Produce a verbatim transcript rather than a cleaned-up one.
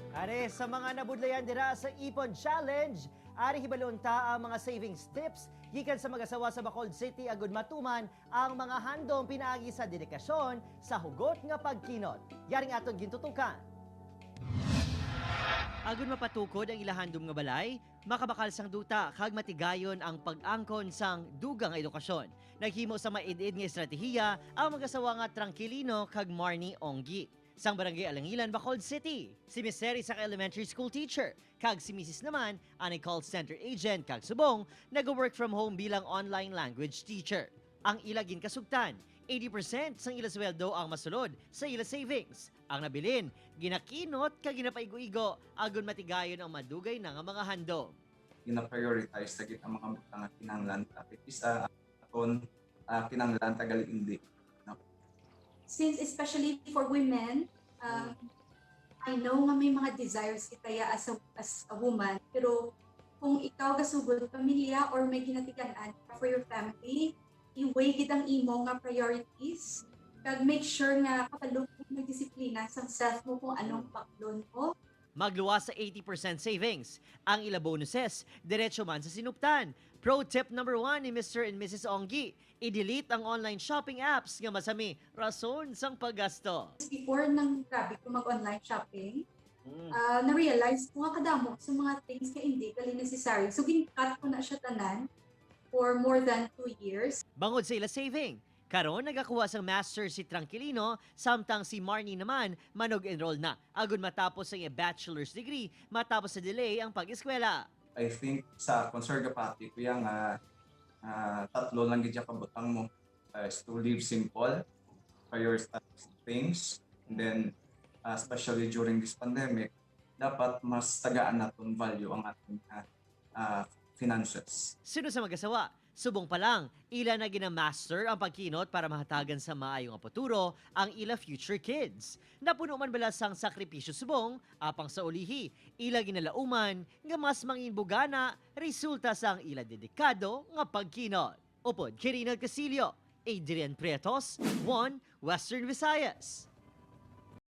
Ari sa mga nabudlayan dira sa Ipon Challenge, ari hibaluon ta ang mga savings tips gikan sa mag-asawa sa Bacolod City agud matuman ang mga handom pinaagi sa dedikasyon sa hugot nga pagkinot. Yaring aton gintutukan. Agud mapatukod ang ila handom nga balay, makabakal sang duta kag matigayon ang pag-angkon sang dugang nga edukasyon. Naghimo sa maid-id nga estratehiya ang mag-asawa nga Tranquilino kag Marnie Onggi sang Barangay Alangilan, Bacolod City. Si Mister isa ka elementary school teacher, kag si Misis naman anay call center agent kag subong nag-work from home bilang online language teacher. Ang ila ginkasugtan, eighty percent sang ila sweldo ang masulod sa ila savings. Ang nabilin, ginakinot kag ginapaigo-igo agud matigayon ang madugay na nga mga handom. Gina-prioritize sa gid ang mga butang nga kinahanglan ta. Kay isa aton uh, kinahanglan ta gali hindi. Since especially for women, um, I know nga may mga desires kita ya as a, as a woman, pero kung ikaw gasugod pamilya or may ginatigan-an for your family, i-weigh gid ang imo nga priorities kag make sure nga kapalong may disiplina sang self mo kung anong baklon mo. Magluwas sa eighty percent savings. Ang ila bonuses, diretso man sa sinuptan. Pro tip number one ni Mister and Missus Onggi, i-delete ang online shopping apps nga masami rason sang paggasto. Before nang grabe ko mag-online shopping, Mm. ah, na-realize ko nga kadamo sa mga things nga hindi gali necessary. So, gin-cut ko na siya tanan for more than two years. Bangod sa ila saving, karon nagakuha sang master si Tranquilino, samtang si Marnie naman manog-enroll na. Agud matapos ang iya bachelor's degree, matapos sa delay ang pag-eskwela. I think sa akon, sir, gapati ko yan nga ah, tatlo lang gid ya kabutang mo. Uh, is to live simple, prioritize things, and then uh, especially during this pandemic, dapat mas tagaan naton value ang ating uh, uh, finances. Suno sa mag-asawa, subong pa lang, ila na ginamaster ang pagkinot para mahatagan sa maayo nga futuro ang ila future kids. Napuno man bala sang sakripisyo subong, apang sa ulihi, ila ginalauman nga mas mangin bugana resulta sang ila dedikado nga pagkinot. Upod kay Rinald Casillo, Adrian Pretos, One Western Visayas.